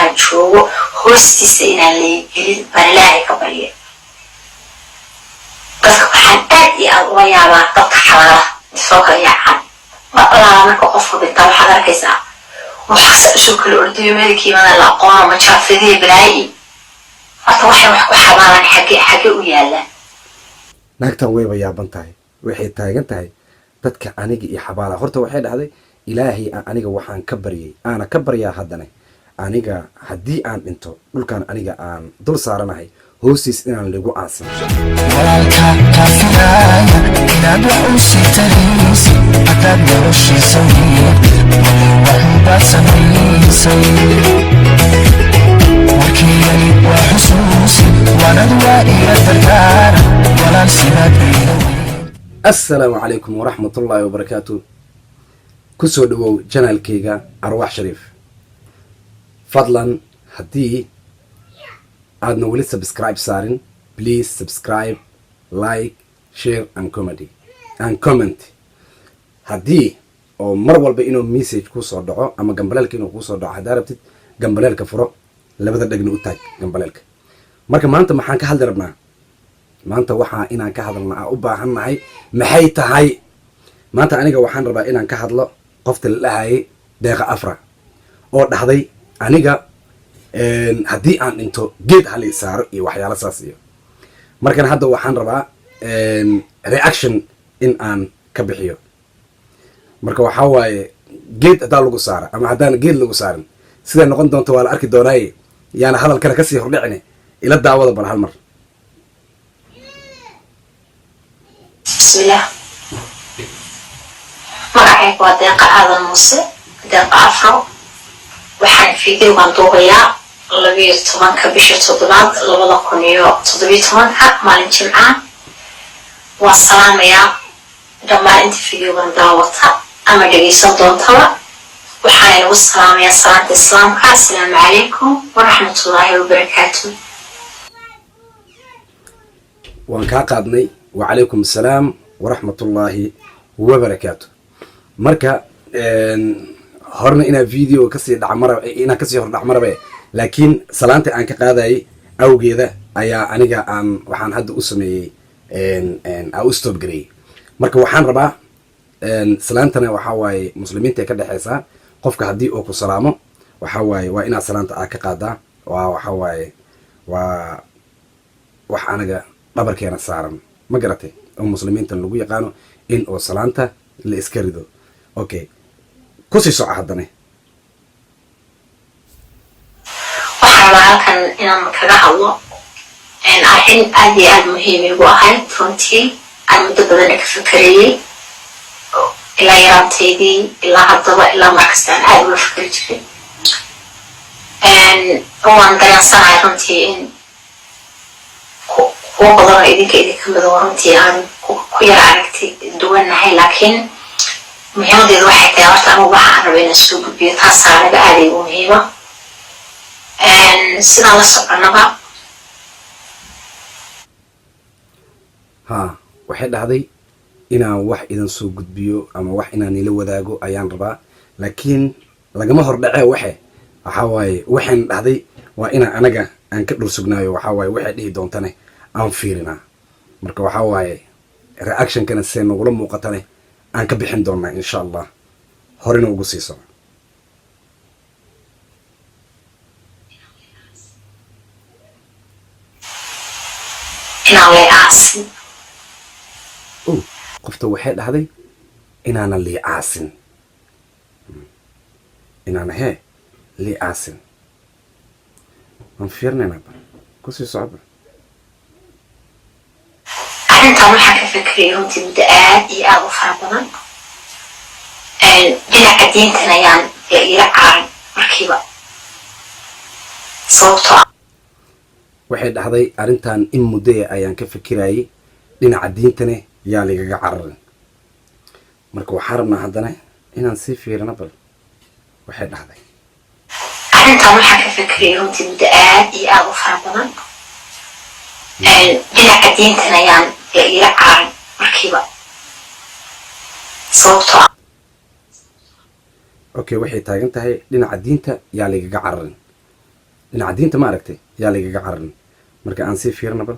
Dhulkaan joogo hoostiisa inaan laygelin baan Ilaahay ka barya. Dadka waxaan aad iyo aada uga yaabaa dadka xabaalaha inta soo kala yaacaan. Ma allaala marka qofku dhintaa, waxaad arkaysaa waxaase usoo kala ordayo meelkiimada la aqoono, majaafadiya, balaayi. Horta waxay wax ku xabaalaan xagge xagge u yaallaan? Naagtan wayba yaaban tahay. Waxay taagan tahay dadka aniga iyo xabaala. Horta waxay dhahday, Ilaahay aniga waxaan ka baryay, aana ka baryaa haddana, aniga haddii aan dhinto, dhulkan aniga aan dul saaranahay hoostiis inaan lagu aasin. Walaalka kaa filaaya inaad wax u sii taraysid, haddaad noloshiisa wiid wali waxbaad samaysay. Warkeygani waa xusuusi, waanad waa iga dardaara, walaal sidaad iila weyn. Assalaamu calaykum waraxmatullaahi wabarakaatu. Kusoo dhawow channelkayga Arwaax Shariif. Fadlan haddii aadna weli subscribe saarin, please subscribe, like, share and comedy and comment. Haddii oo mar walba inuu message kuusoo dhaco ama gambaleelka inuu kuusoo dhaco haddaa rabtid, gambaleelka furo, labada dhegna u taag gambaleelka. Marka maanta maxaan ka hadli rabnaa? Maanta waxaa inaan ka hadalna aa u baahannahay maxay tahay? Maanta aniga waxaan rabaa inaan ka hadlo qofta la dhahayay Deeqa Afra oo dhahday, aniga haddii aan dhinto geed halii saaro iyo waxyaalo saas. Iyo markan hadda waxaan rabaa reaction in aan ka bixiyo. Marka waxaa waaye, geed haddaa lagu saara ama haddaan geed lagu saarin, siday noqon doonto waa la arki doonaaye. Yaana hadal kale kasii hordhicine, ila daawada bal hal mar. Bismillaah. Magacayga waa Deeqa Aadan Muuse, Deeqa Afro. Waxaan fideogan duubayaa 12-ka bisha toddobaad 2017-ka, maalin Jimca. Waan salaamayaa dhammaan inta fideogan daawata ama dhegaysan doontaba. Waxaan inagu salaamayaa salaanta Islaamka: asalaamu calaykum waraxmatullaahi wabarakaatu. Waan kaa qaadnay. Wacalaykum assalaam waraxmatullaahi wabarakaatu. Marka horena inaa video kasii dhacmara, inaan kasii hor dhacmarabe, laakiin salaanta aan ka qaadayay awgeeda ayaa aniga aan waxaan hadda u sameeyey aa u stop gareeyey. Marka waxaan rabaa, salaantana waxaa waaye muslimiinta ay ka dhexeysaa. Qofka haddii uu ku salaamo, waxaa waaye waa inaad salaanta aa ka qaadaa. Waa waxaa waaye waa wax anaga dhabarkeena saaran, ma garatay, oo muslimiinta lagu yaqaano in oo salaanta la iska rido. Okay, kusii soco haddane. Waxaan rabaa halkan inaan kaga hadlo arrin aad iyo aada muhiim igu ahayd runtii, aan muddo badana ka fekerayey, ilaa yaraantaydii ilaa haddaba, ilaa markasta aan aada uga fikeri jiray. Waan dareensanahay runtii in kuwo badan oo idinka midow runtii aan ku yara aragti duwannahay, laakiin muhiimadeedu waxay tahay, horta anugu waxa aan raba inaan soo gudbiyo, taasaa aniga aada igu muhiima. Sidaan la soconaba, Ha, waxay dhahday inaan wax idan soo gudbiyo ama wax inaan ila wadaago ayaan rabaa, laakiin lagama hor dhacee. Waxe waxaa waaye, waxayna dhahday waa inaan anaga aan ka dhur sugnaayo. Waxaa waaye, waxay dhihi doontane aan fiirinaa. Marka waxaa waaye, reactionkana see nagula muuqatane aan ka bixin doonaa, insha Allah. Horena ugu sii soco. Inaan lay aasin. O, qofta waxay dhahday inaana liicaasin, inaana hee liicaasin. Waan fiirinaynaa ba, kusii socoba. Arrintan waxaan ka fekerayay runtii muddo aad iyo aada u fara badan. Dhinaca diintan ayaan la iila caarin markiiba, sababtoo ah Waxay dhahday, arrintan in muddaya ayaan ka fikirayay, dhinaca diintane yaa lagaga cararin. Marka waxaan rabnaa haddana inaan sii fiirino bal waxay dhahday. Arrintan waxaan ka fekerayay runtii muddo aad iyo aada u fara badan. Dhinaca diintan ayaan la iila caarin markiiba, sababtoo ah Okay, waxay taagan tahay dhinaca diinta yaa lagaga cararin. Dhinaca diinta ma aragtay, yaa lagaga cararin. Marka aan sii fiirnaba.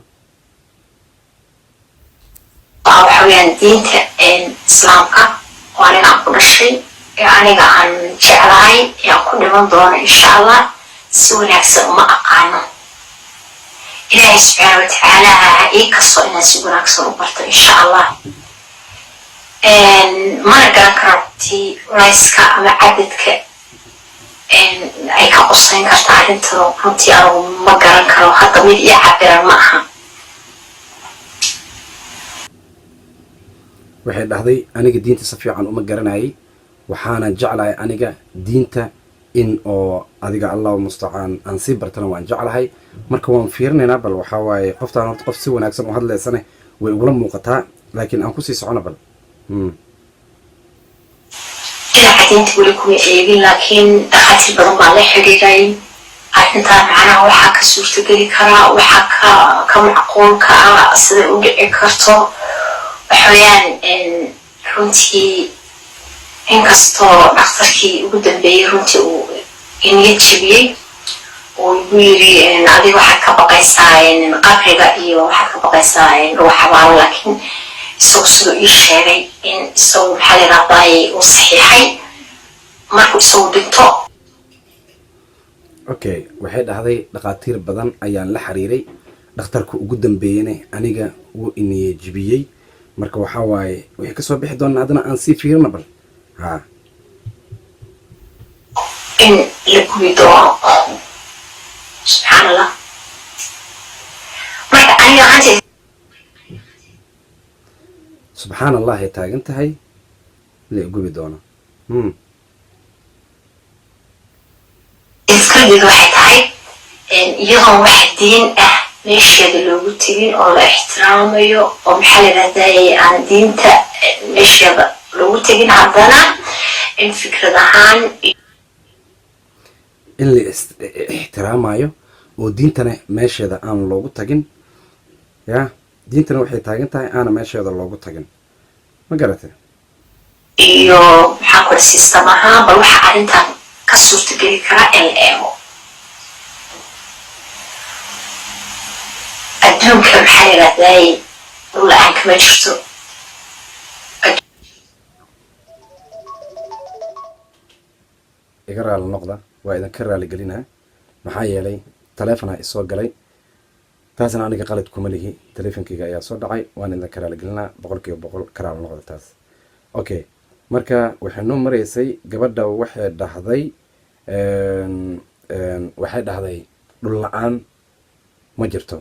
Waxa weeyaan diinta Islaamka oo aniga aan ku dhashay ee aniga aan jeclahay ee aan ku dhiman doono, insha Allah, si wanaagsan uma aqaano. Ilaahay subxaana watacaala ha ii kaso inaan si wanaagsan u barto, insha Allah. Mana garan karo runtii culayska ama cadadka ay ka qosayn karta arrintan. Runtii anigu ma garan karo hadda, mid ii cabiran ma aha. Waxay dhahday, aniga diinta si fiican uma garanayay, waxaana jeclahay aniga diinta in oo adiga, Allahu mustacaan, aan sii bartana waan jeclahay. Marka waan fiirinaynaa bal. Waxaa waaye qoftaan horta qof si wanaagsan u hadlaysane way igula muuqataa, laakiin aan kusii socono bal. Dhinaca diinta weli kuma eegin, laakiin dhakhaatiir badan baa la xidhiiray arrintaa. Macnaha waxaa ka suurtageli karaa, waxaa ka macquulka ah, siday u dhici karto, waxa weeyaan runtii inkastoo dhakhtarkii ugu dambeeyey runtii uu iniga jebiyey oo igu yiri, "Adiga waxaad ka baqaysaa qabriga iyo waxaad ka baqaysaa ruux xabaalo," laakiin isagu siduu ii sheegay in isagu, maxaa la yidhahdaay, uu saxiixay markuu isagu dhinto. Okay, waxay dhahday, dhakhaatiir badan ayaan la xiriiray, dhakhtarka ugu dambeeyena aniga wuu iniye jibiyey. Marka waxaa waaye waxay kasoo bixi doonaa haddana aan sii fiirina bal ha. In la gubi doono, subxaan Allah. Marka aniga ahaantay Subxaan Allah ay taagan tahay, la gubi doono. Fikradeedu waxay tahay, iyadoon wax diin ah meesheeda loogu tegin oo la ixtiraamayo oo, maxaa la yidhahdaa, aan diinta meesheeda loogu tegin, haddana in fikrad ahaan In la ixtiraamayo oo diintana meesheeda aan loogu tagin ya, diintana waxay taagan tahay aana meesheeda loogu tagin, ma garatay? Iyo maxaa kula system ahaan bal waxa arrintan ka suurtageli karaa in la eego adduunka, maxaa la yidhahdaa, dhul la-aan kama jirto. Iga raali noqda, waa idinka raaligelinaa, maxaa yeelay taleefonaa isoo galay, taasna aniga qalad kuma lihi, taleefonkeyga ayaa soo dhacay. Waan idinka raaligelinaa 100%, ka raali noqda taas. Okay, marka waxay noo maraysay gabadha waxay dhahday dhul la-aan ma jirto,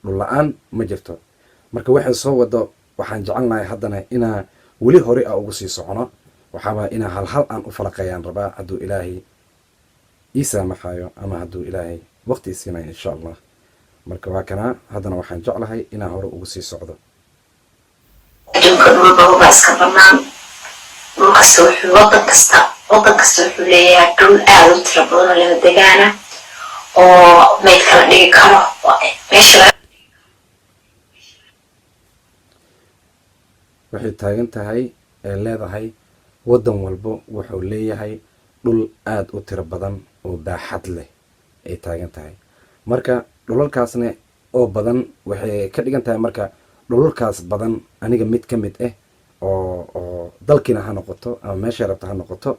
dhul la-aan ma jirto. Marka waxay soo wado, waxaan jecelnahay haddana inaa weli hore a ugu sii socono. Waxaaba inaa halhal aan u falaqeeyaan rabaa, hadduu Ilaahay ii saamaxayo ama hadduu Ilaahay waqti i siinayo, insha Allah. Marka waa kanaa, haddana waxaan jeclahay inaa hore ugu sii socdo. Adduunka dhul badan baa iska banaan. Dhul kasta wuxuu wadan kasta wuxuu leeyahay dhul aada u tiro badan oo lama degaana oo maydka la dhigi karo oo meesha laga Waxay taagan tahay ee leedahay, waddan walbo wuxuu leeyahay dhul aada u tiro badan oo baaxad leh ay taagan tahay. Marka dhulalkaasna oo badan waxay ka dhigan tahay, marka dhulalkaas badan aniga mid ka mid ah oo dalkiina ha noqoto ama meeshay rabta ha noqoto,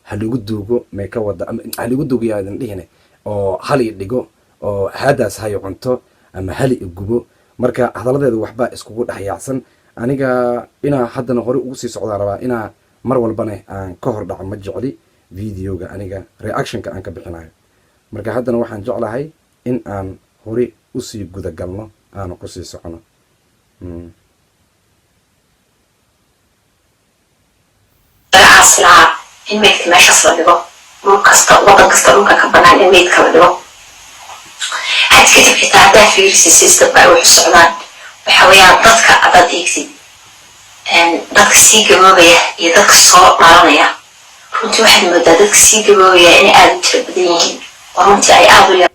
ha lagu duugo may ka wada, ama ha lagu duugo yaa idin dhihine, oo hali dhigo oo haadaas hay cunto ama hali igubo. Marka hadalladeeda waxbaa iskugu dhex yaacsan. Aniga inaa haddana hore ugu sii socdaa rabaa, inaa mar walbana aan ka hor dhaco ma jecli videoga aniga reactionka aan ka bixinayo. Marka haddana waxaan jeclahay in aan hore usii gudagalno, aanu kusii socono. Laga aasi lahaa in maydka meeshaas la dhigo. Dhul kasta, wadan kasta dhulka ka banaan in maydka la dhigo. Had kadib xitaa haddaa fiirisi systemka ay wax u socdaan, waxa weeyaan dadka haddaad eegtid, dadka sii gaboobaya iyo dadka soo dhalanaya, runtii waxaad moodaa dadka sii gaboobaya inay aada u tiro badan yihiin oo runtii ay aada u yar.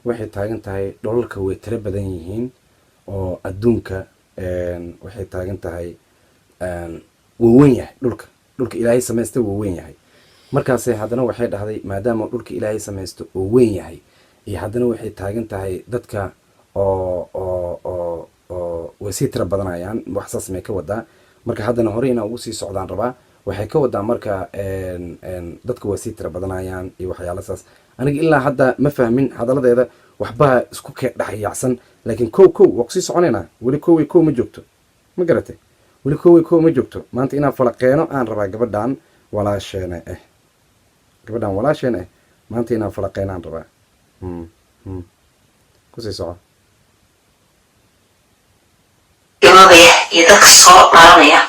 Waxay taagan tahay dholalka way tiro badan yihiin oo adduunka, waxay taagan tahay wuu weyn yahay dhulka, dhulka Ilaahay samaystay wuu weyn yahay. Markaase haddana waxay dhahday, maadaama dhulka Ilaahay samaysto oo weyn yahay, iyo haddana waxay taagan tahay dadka oo way sii tiro badanayaan. Wax saas may ka wadaa? Marka haddana hore inaan ugu sii socdaan rabaa. Waxay ka wadaa marka dadka way sii tiro badanayaan iyo waxyaala saas. Aniga ilaa hadda ma fahmin hadalladeeda, waxbaa isku kee dhexyaacsan, laakiin kow kow waa kusii soconaynaa. Weli koway kow ma joogto, ma garatay? Weli koway kow ma joogto. Maanta inaan falaqeeno aan rabaa gabadhan walaasheena ah, gabadhan walaasheena ah maanta inaan falaqeeno aan rabaa. Kusii soco. Gaboobaya iyo dadka soo dhalanaya,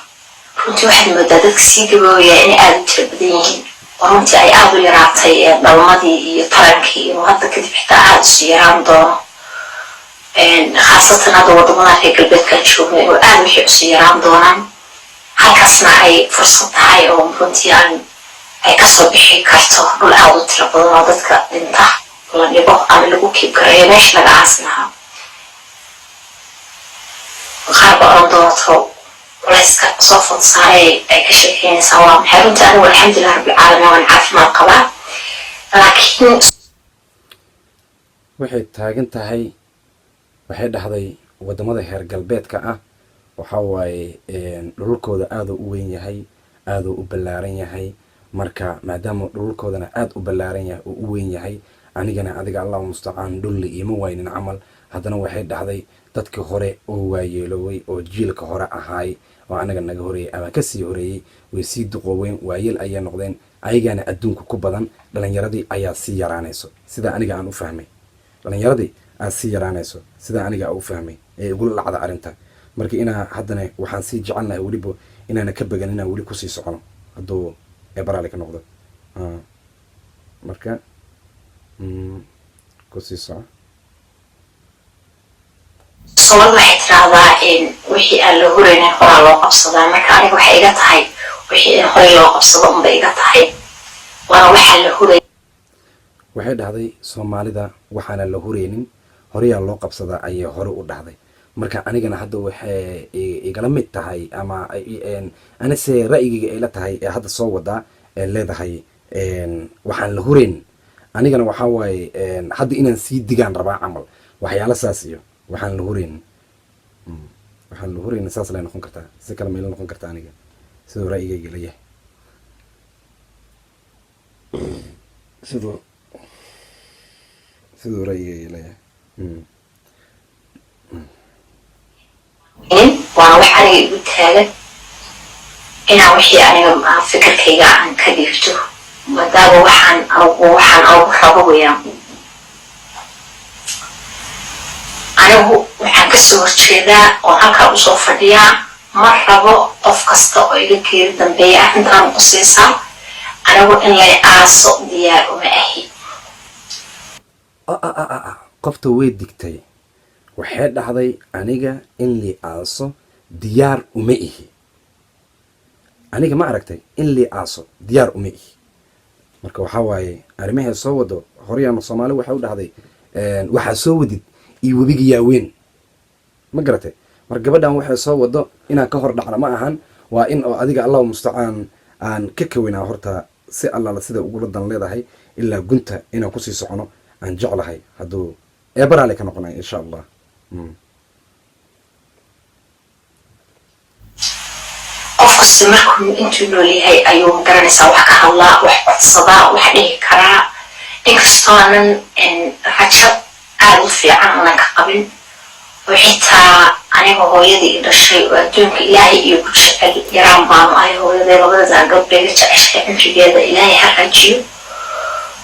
runtii waxaad moodaa dadka sii gaboobaya inay aada u tiro badan yihiin, oo runtii ay aada u yaraatay dhalmadii iyo tarankii, inuu hadda kadib xitaa aada isu yaraan doono, khaasatan hadda wadamada reer galbeedkaan joogno, inuu aada wixii isu yaraan doonaan. Halkaasna ay fursad tahay oo runtii aan ay kasoo bixi karto dhul aada u tiro badan oo dadka dhinta la dhigo ama lagu keep gareeyo meesha laga aasi lahaa. Qaar baa oran doonto, culayska soo food saaray ay ka sheekeynaysaa waa maxay? Runtii anigu, alxamdulilah rabbilcaalamiin, waan caafimaad qabaa, laakiin Waxay taagan tahay, waxay dhahday, wadamada heer galbeedka ah waxaa waaye dhulalkooda aaduu u weyn yahay, aaduu u ballaaran yahay. Marka maadaama dhulalkoodana aada u ballaaran yahay oo u weyn yahay, anigana adiga, Allahu mustacaan, dhulli iima waynin camal. Haddana waxay dhahday dadkii hore oo waayeelooway oo jiilka hore ahaay oo anaga naga horeeyey ama kasii horeeyey way sii duqooween, waayeel ayay noqdeen, ayagaana adduunka ku badan, dhalinyaradii ayaa sii yaraanayso. Sida aniga aan u fahmay, dhalinyaradii aad sii yaraanayso, sida aniga aan u fahmay ee igula dhacda arrinta. Marka inaa haddana waxaan sii jecelnahay weliba inaana ka bagan, inaan weli kusii socono hadduu eebaraali ka noqdo. Marka kusii soco. Soomaalida waxay tiraahdaa, wixii aan la huraynin horaa loo qabsadaa. Marka aniga waxay iga tahay, wixii in horey loo qabsado unbay iga tahay, waana waxaa la huray. Waxay dhahday, Soomaalida waxaana la huraynin horeyaa loo qabsadaa ayay hore u dhahday. Marka anigana hadda waxay igala mid tahay, ama anise ra'yigayga ay la tahay ee hadda soo wadaa ee leedahay waxaan la hurayn, anigana waxaa waaye hadda inaan sii digaan rabaa camal, waxyaala saas iyo waxaan la hurayn, waxaan la hurayn saas lay noqon kartaa, si kale mayla noqon kartaa aniga siduu ra'yigayga la yahay, siduu ra'yigayga la yahay. Waana wax aniga igu taagan inaan wixii aniga aan fikirkayga aan ka dhiibto, maadaama waxaan anigu rabo weeyaan. Anigu waxaan kasoo horjeedaa oo halkaa usoo fadhiyaa, ma rabo qof kasta oo iga geeri dambeeya arrintaan qusaysaa. Anigu in lay aaso diyaar uma ahi. Qofta way digtay. Waxay dhahday, aniga in lii aaso diyaar uma ihi. Aniga, ma aragtay, in lii aaso diyaar uma ihi. Marka waxaa waaye arrimahay soo wado horyaana Soomaali waxay u dhahday, waxaa soo wadid iyo webiga yaaweyn, ma garatay? Marka gabadhan waxay soo wado inaan ka hor dhacno ma ahan, waa in oo adiga, Allahu mustacaan, aan ka kaweynaa horta si Allaala sida ugula dan leedahay ilaa gunta inaan kusii socono aan jeclahay hadduu eebaraale ka noqonay, insha Allah. Qof kasta markuu intuu nool yahay ayuu, magaranaysaa, wax ka hadlaa, wax codsadaa, wax dhihi karaa, inkastoo aanan rajo aada u fiican aanan ka qabin, oo xitaa aniga hooyadii i dhashay oo adduunka Ilaahay iyo ku jecel yaraan baanu ahay, hooyaday labadada gabdhayga jeceshay, cimrigeeda Ilaahay ha rajiyo.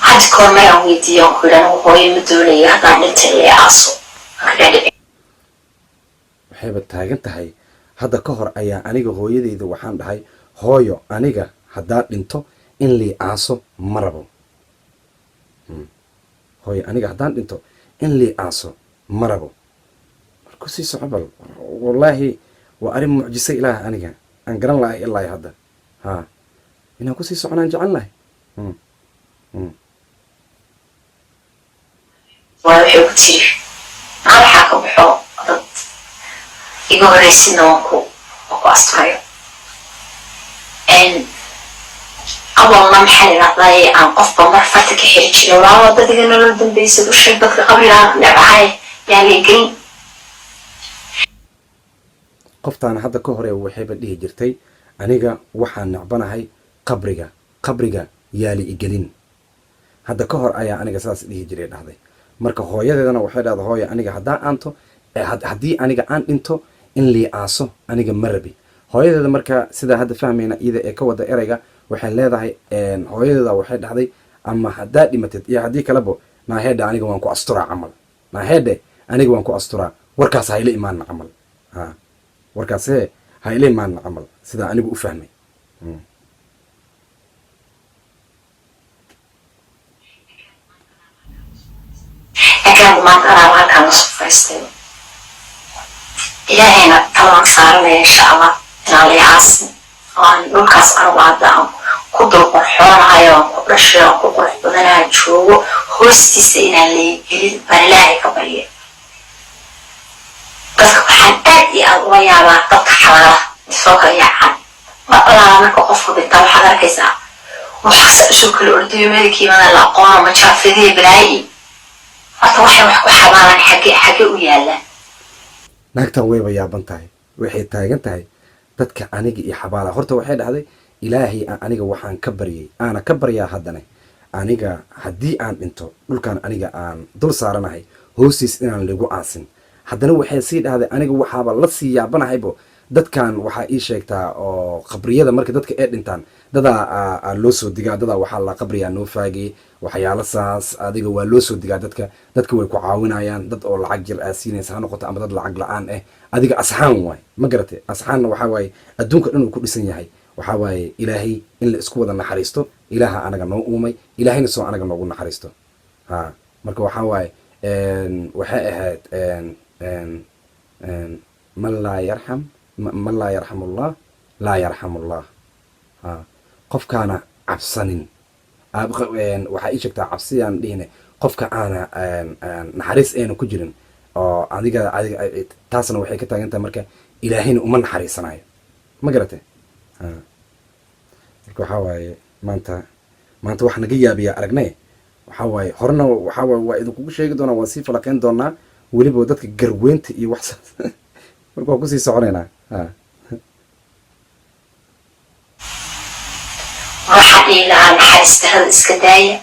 Hadda kahor maraan weydiiyo aan ku yidhi, anigu hooyo ma doonayo haddaan dhinta ilay aaso, aan ka dhaadhici. Waxayba taagan tahay, hadda ka hor ayaa aniga hooyadeyda waxaan dhahay, hooyo, aniga haddaa dhinto in lii aaso ma rabo. Hooyo, aniga haddaan dhinto in lii aaso ma rabo. Marku sii soco bal. Wallaahi waa arrin mucjiso Ilaah aniga aan garan lahay ilaa hadda. Ha, inaan kusii soconaan jecel lahay. Waayo waxay ku tiri, maa waxaa ka baxo dad iga horreysidna waan ku asturayo. Awalna maxaa idhahdaye, aan qofba mar farta ka xiri jiray. Walaalo, dadiga nolol dambaysad u sheeg dadka qabrigaa necbahay yaan lay gelin. Qoftaan hadda ka hore waxayba dhihi jirtay, "Aniga waxaan necbanahay qabriga, qabriga yaali igelin." Hadda ka hor ayaa aniga saas dhihi jiray dhahday. Marka hooyadeedana waxay dhahday, "Hooya, aniga haddaa aanto haddii aniga aan dhinto in lii aaso aniga ma rabi." Hooyadeeda marka sidaa hadda fahmayna iyada ee ka wada ereyga waxay leedahay, hooyadeeda waxay dhahday, ama haddaa dhimatid iyo haddii kalebo, naaheedhe aniga waan ku asturaa camal, naaheedhe aniga waan ku asturaa, warkaas hayla imaanna camal, ha warkaas hee hayla imaanna camal, sidaa anigu u fahmay. Laakiin maanta anaaba halkaan lasoo fariistay, Ilaahayna talaan saaranaya, insha Allah, inaan lay aasin oo aan dhulkaas anigu hadda aan ku dul qurxoonahay oo aan ku dhashay oo aan ku qurux badanaha joogo hoostiisa inaan laygelin baan Ilaahay ka barya. Dadka waxaan aad iyo aad uga yaabaa dadka xabaalaha soo kala yaacaan. Mar allaala marka qofku dhintaa, waxaad arkaysaa waxaase isu kala ordayo, meelkiimana la aqoono, majaafadiya balaayi. Horta waxay wax ku xabaalaan xagge xagge u yaallaan? Naagtan wayba yaaban tahay. Waxay taagan tahay dadka aniga iyo xabaala. Horta waxay dhahday, "Ilaahay aniga waxaan ka baryay, aana ka baryaa haddana, aniga haddii aan dhinto dhulkan aniga aan dul saaranahay hoostiis inaan lagu aasin." Haddana waxay sii dhahday, "Aniga waxaaba la sii yaabanahaybo dadkan." Waxaa ii sheegtaa oo qabriyada marka dadka ay dhintaan, dadaa loo soo digaa, dadaa waxaa la qabriyaa noo faagay, waxyaalo saas adiga waa loo soo digaa dadka. Dadka way ku caawinayaan, dad oo lacag jir aa siinaysa ha noqoto ama dad lacag la-aan ah. Adiga asxaan waay, ma garatay? Asxaanna waxaa waaye adduunka dhan uu ku dhisan yahay. Waxaa waaye Ilaahay in la isku wada naxariisto. Ilaaha anaga noo uumay, Ilaahayna soo anaga noogu naxariisto. Ha, marka waxaa waaye waxay ahayd, man laa yarxam, man laa yarxam Allah laa yarxam Allah. Ha, qofkaana cabsanin, waxaa ii sheegtaa cabsiyaan dhihine, qofka aana naxariis ayna ku jirin oo adiga taasna waxay ka taagan tahay, marka Ilaahayna uma naxariisanayo, ma garatay? Marka waxaa waaye maanta wax naga yaabiya aragnay. Waxaa waaye horena waxaa waaye waa idinkugu sheegi doonaa, waan sii falaqeyn doonaa weliba dadka garweynta iyo wax. Marka waan kusii soconaynaa, ha. Waxaan dhihi lahaa, naxariis darada iska daaya.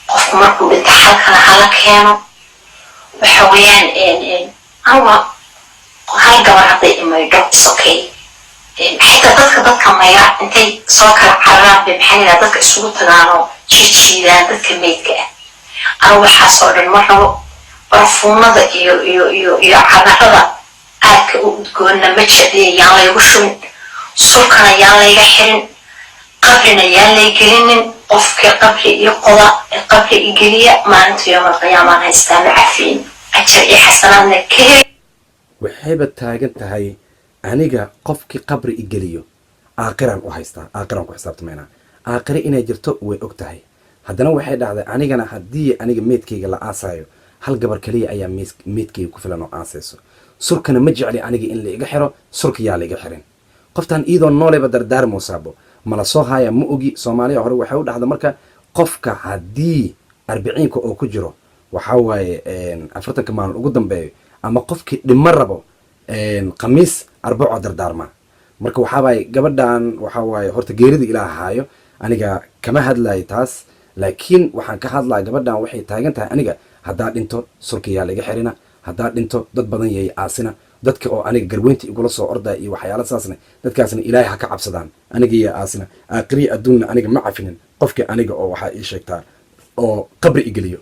Qofku markuu dhinta xalkana hala keeno. Waxa weeyaan, anuga hal gabar hadday imaydho is okay. Xitaa dadka mayra intay soo kala cararaan bay, maxaa yidhaha, dadka isugu tagaanoo jiijiidaan dadka meydka ah. Anu waxaas oo dhan ma rabo. Barfuunada iyo cadarada aadka u udgoonna ma jecliya. Yaan laygu shubin, surkana yaan layga xirin, qabrina yaan lay gelinin. Qofka qabri iyo qoda ee qabri igeliya, maalinta yoomal qiyaamaan haystaa, ma cafiin, ajar iyo xasanaadna ka heli. Waxayba taagan tahay, aniga qofkii qabri igeliyo aakiraan u haystaa, aakiraan ku xisaabtamaynaa. Aakire inay jirto way og tahay. Haddana waxay dhahday, anigana haddii aniga meydkayga la aasayo, hal gabar kaliya ayaa meydkayga ku filan oo aasayso. Surkana ma jecli aniga in la iga xiro, surka yaa la iga xirin. Qoftan iyadoo nooleba dardaarmoosaabo mala soo haaya, ma ogi. Soomaaliya hore waxay u dhahda, marka qofka haddii 40-ka oo ku jiro, waxaa waaye 40-ka maalin ugu dambeeyo, ama qofkii dhimo rabo, Khamiis Arbaco dardaarma. Marka waxaa waaye gabadhan, waxaa waaye horta geerida Ilaah haayo, aniga kama hadlayo taas, laakiin waxaan ka hadlaa gabadhan waxay taagan tahay, aniga haddaa dhinto surkayaa laga xirina, haddaa dhinto dad badan yay aasina, dadka oo aniga garweynta igula soo ordaya iyo waxyaala saasna, dadkaasna Ilaahay ha ka cabsadaan, aniga yaa aasina. Aakhiriya adduunna aniga ma cafinin qofkii aniga oo waxaa ii sheegtaa oo qabri igeliyo.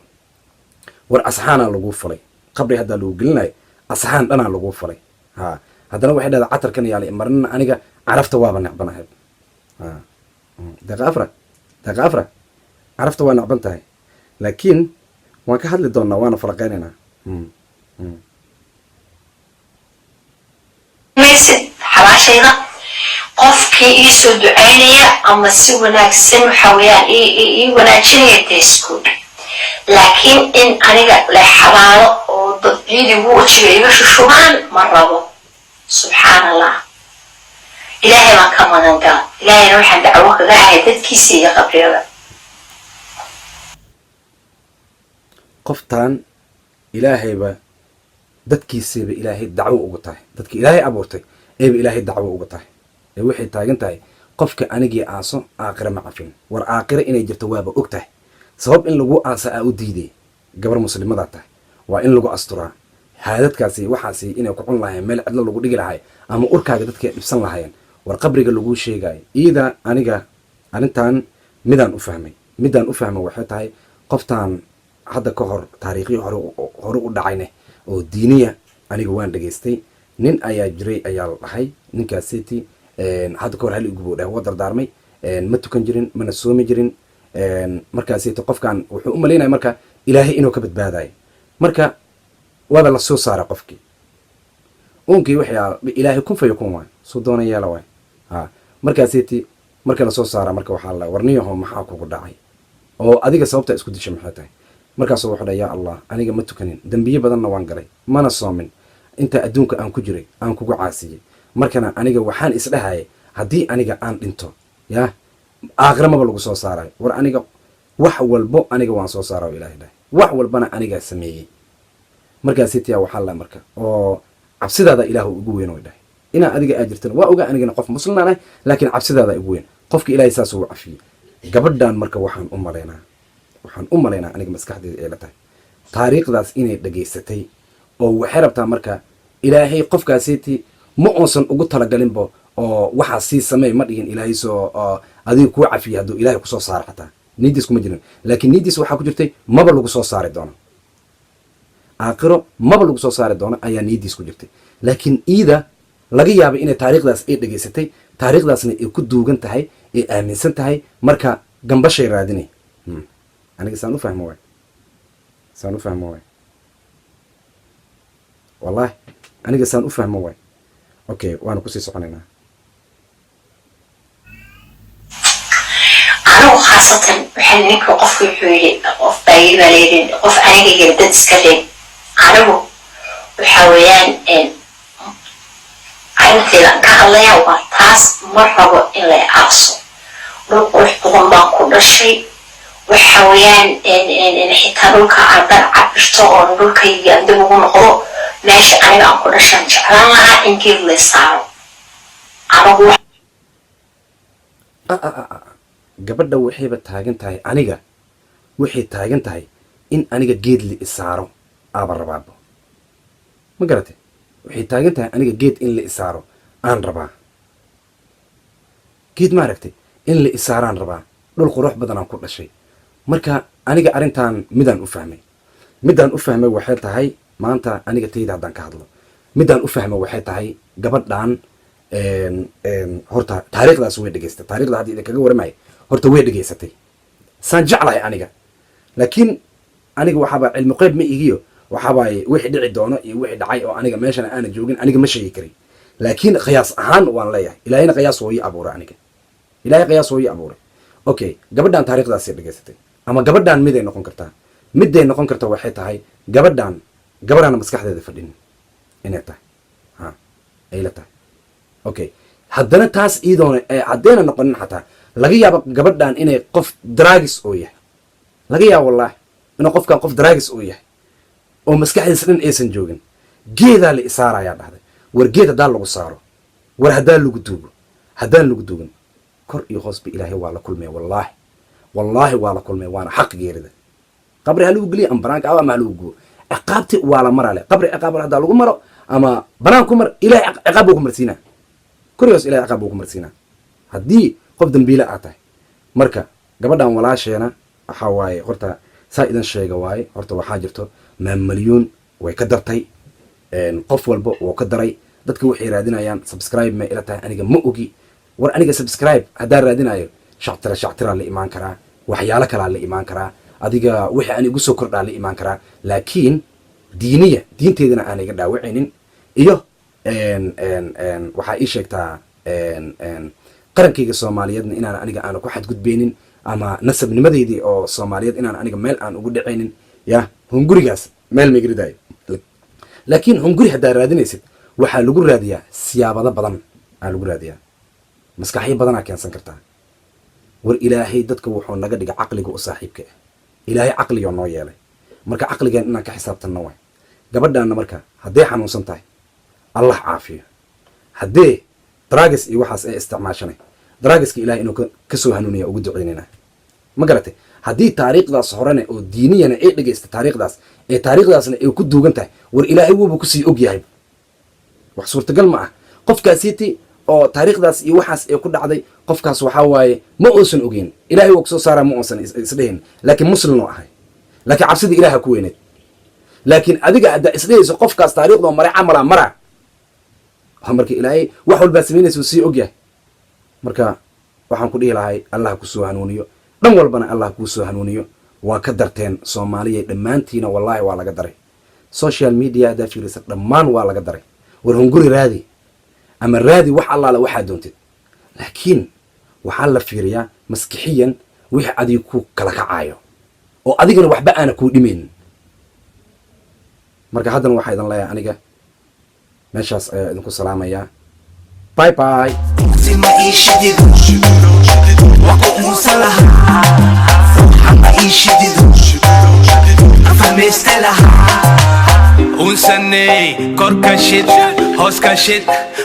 War asxaanaa laguu falay, qabri haddaa lagu gelinayo asxaan dhanaa laguu falay. Ha, haddana waxay dhahdaa, catarkan yaala marnina, aniga carafta waaba necbanahay. Ha, Deeqa Afra, Deeqa Afra carafta waa necban tahay, laakiin waan ka hadli doonaa, waana falaqeynaynaa. Maysid xabaashayda. Qofkii ii soo ducaynaya ama si wanaagsan, waxa weeyaan, ii wanaajinaya tayskuud, laakiin in aniga la xabaalo oo dad ciidigu wajiga iga shushubaan ma rabo. Subxaan Allah. Ilaahay baan ka magan gala. Ilaahayna waxaan dacwo kaga ahay dadkiisa iyo qabriyada. Qoftan ilaahayba dadkiisiiba ilaahay dacwo ugu tahay, dadki ilaahay abuurtay eeba ilaahay dacwo ugu tahay, ee waxay taagan tahay qofka anigii aaso aakhire ma cafin. War aakhire inay jirto waaba og tahay, sabab in lagu aasa aa u diiday? Gabar muslimadaa tahay, waa in lagu asturaa. Haadadkaasi waxaasi inay ku cun lahayen, meel cidlo lagu dhigi lahay ama urkaaga dadka dhibsan lahaayeen. War qabriga laguu sheegayo iida, aniga arrintan midaan u fahmay, midaan u fahmay waxay tahay qoftan hadda ka hor taariikhyo hore u dhacayne oo diiniya aniga waan dhegaystay. Nin ayaa jiray ayaa la dhahay. Ninkaasiti hadda ka hor hal igubo dheh, waa dardaarmay, ma tukan jirin mana soomi jirin. Markaasiti qofkan wuxuu u malaynaya marka ilaahay inuu ka badbaadayo. Marka waaba la soo saaray qofkii unkii, wixii ilaahay kun fayakun waay, suu doona yeela waay. Ha, markaasiti marka lasoo saara, marka waxaa la warniyaho, maxaa kugu dhacay oo adiga sababta isku disha maxay tahay? Markaasuu wuxuu dhahay, yaa Allah, aniga ma tukanin, dembiye badanna waan galay, mana soomin, inta adduunka aan ku jiray aan kugu caasiyey. Markana aniga waxaan isdhahayay haddii aniga aan dhinto, yaa aakhira maba lagu soo saarayo. War aniga wax walbo aniga waan soo saara oo ilahay dhahay, wax walbana anigaa sameeyey. Markaasitiya waxaa la marka oo cabsidaada ilaahu ugu weyn way dhahay, inaa adiga aa jirtana waa ogaa, anigana qof muslimaan ah, laakiin cabsidaada ugu weyn. Qofka ilaahay saas uu cafiyey gabadhan. Marka waxaan u malaynaa aniga maskaxdeeda ay la tahay taariikhdaas inay dhageysatay oo waxay rabtaa marka ilaahay qofkaasiti ma uusan ugu talagalinba oo waxaa sii sameey ma dhigin. Ilaahay soo adiga kuu cafiyey, hadduu ilaahay kusoo saaro xataa niiddiis kuma jirin, laakiin niiddiis waxaa ku jirtay maba lagu soo saari doono aakhiro, maba lagu soo saari doono ayaa niyaddiis ku jirtay. Laakiin iida laga yaabay inay taariikhdaas ay dhegaysatay, taariikhdaasna ay ku duugan tahay, ay aaminsan tahay. Marka gambashay raadinay. Aniga saan u fahmo waay, saan u fahmo waay, wallahi aniga saan u fahmo waay. Okay, waanu kusii soconaynaa. Anigu khaasatan waxaa ninka qofku wuxuu yidhi, qof baa yidhi baa layidhi, qof aniga yiri dad iska reeb. Anigu waxa weeyaan arrinteeda ka hadlaya waa taas. Ma rabo in la aaso. Dhul qurux badan baan ku dhashay. Waxa weeyaan xitaa dhulka haddaan cabirto oo dhulkayga aan dib ugu noqdo, meesha aniga aan ku dhashaan jeclaan lahaa in geed lay saaro anigu. Gabadha waxayba taagan tahay, aniga waxay taagan tahay in aniga geed la isaaro aaba rabaabo. Ma garatay? Waxay taagan tahay aniga geed in la isaaro aan rabaa, geed maaragtay in la isaaraan rabaa, dhul qurux badanaan ku dhashay. Marka aniga arrintan midaan u fahmay, midaan u fahmay waxay tahay, maanta aniga tayda haddaan ka hadlo, midaan u fahmay waxay tahay gabadhan horta taariikhdaas way dhegaystay. Taarikhda hadda idinkaga waramaya horta way dhegaysatay, saan jeclahay aniga. Laakiin aniga waxaaba cilmi qeyb ma igiyo, waxaabay wixii dhici doono iyo wixii dhacay oo aniga meeshana aana joogin aniga ma sheegi karin, laakiin qiyaas ahaan waan leeyahay. Ilaahayna qiyaas woo ii abuuray aniga, ilaahay qiyaas woo ii abuuray. Okay, gabadhan taariikhdaasay dhegaysatay ama gabadhan miday noqon kartaa, miday noqon karta waxay tahay gabadhan gabadhaana maskaxdeeda fadhin inay tahay, ha ay la tahay. Okay, haddana taas iyadoona haddayna noqonin, xataa laga yaabo gabadhan inay qof drugs oo yahay. Laga yaabo wallahi inuu qofkan qof drugs oo yahay oo maskaxdiisa dhan aysan joogin. Geedaa la isaarayaa dhahday. War geed haddaa lagu saaro, war haddaa lagu duugo, haddaan lagu duugin, kor iyo hoosba ilaahay waa la kulmaya. Wallaahi, wallaahi waa la kulmaya, waana xaq. Geerida qabri ha lagu geliyo ama banaanka ama ha lagu gubo, ciqaabti waa la marale. Qabri ciqaab haddaa lagu maro ama banaan ku mar, ilahay ciqaab buu ku marsiinaa. Kor iyo hoos ilahay ciqaab buu ku marsiinaa haddii qof dambiile aad tahay. Marka gabadhan walaasheena waxaa waaye horta saa idan sheega waaye, horta waxaa jirto maamalyuun way ka dartay, qof walba wuu ka daray. Dadka waxay raadinayaan subscribe may ila tahay, aniga ma ogi. War aniga subscribe haddaan raadinayo, shactira shactiraa la imaan karaa, waxyaalo kalaa la imaan karaa, adiga wixii aan igu soo kordhaa la imaan karaa, laakiin diiniya diinteedana aan iga dhaawacaynin. Iyo waxaa ii sheegtaa qarankayga soomaaliyeedna inaan aniga aana ku xadgudbeynin, ama nasabnimadeydii oo soomaaliyeed inaan aniga meel aan ugu dhacaynin. Ya hungurigaas meel maigridayo, laakiin hunguri haddaa raadinaysid waxaa lagu raadiyaa siyaabado badan aa lagu raadiyaa. Maskaxyo badanaa keensan kartaa. War, Ilaahay dadka wuxuu naga dhigay caqliga u saaxiibka ah. Ilaahay caqligoo noo yeelay, marka caqligeen inaan ka xisaabtanno waay. Gabadhaanna marka hadday xanuunsan tahay, Allah caafiyo. Haddee drugs iyo waxaas ay isticmaashanay, drugska Ilahay inuu ka soo hanuuniya ugu duceynayna. Ma garatay? Haddii taariikhdaas horene oo diiniyana ay dhegaysta, taariikhdaas ee taariikhdaasna ay ku duugan tahay, war, Ilaahay wuuba kusii og yahay. Wax suurtagal ma ah qofkaasiti oo taariikhdaas iyo waxaas ee ku dhacday. Qofkaas waxaa waaye ma uusan ogeyn Ilahay waa kusoo saaraa, ma uusan isdhehin, laakiin muslim oo ahay, laakiin cabsida Ilaha ku weyneed. Laakiin adiga haddaa isdhehayso qofkaas taariikhdoo maray camalaa mara, waa marka Ilaahay wax walbaa samaynaysa uu sii og yahay. Marka waxaan ku dhihi lahay, Allah kusoo hanuuniyo, dhan walbana Allah kuu soo hanuuniyo. Waa ka darteen Soomaaliya dhammaantiina, wallaahi waa laga daray. Social media haddaa fiirisa, dhammaan waa laga daray. War, hunguri raadi ama raadi wax allaala waxaa doontid, laakiin waxaa la fiiriyaa maskixiyan wixii adiga ku kala kacaayo oo adigana waxba aana kuu dhimaynin. Marka haddana waxaa idin leeyahay, aniga meeshaas ayaa idinku salaamayaa. Bye bye. Ma ii shidido, waa ku unsan lahaa. Ma ii shidido, fahmaysta lahaa. Unsaney, korka shid, hoos ka shid.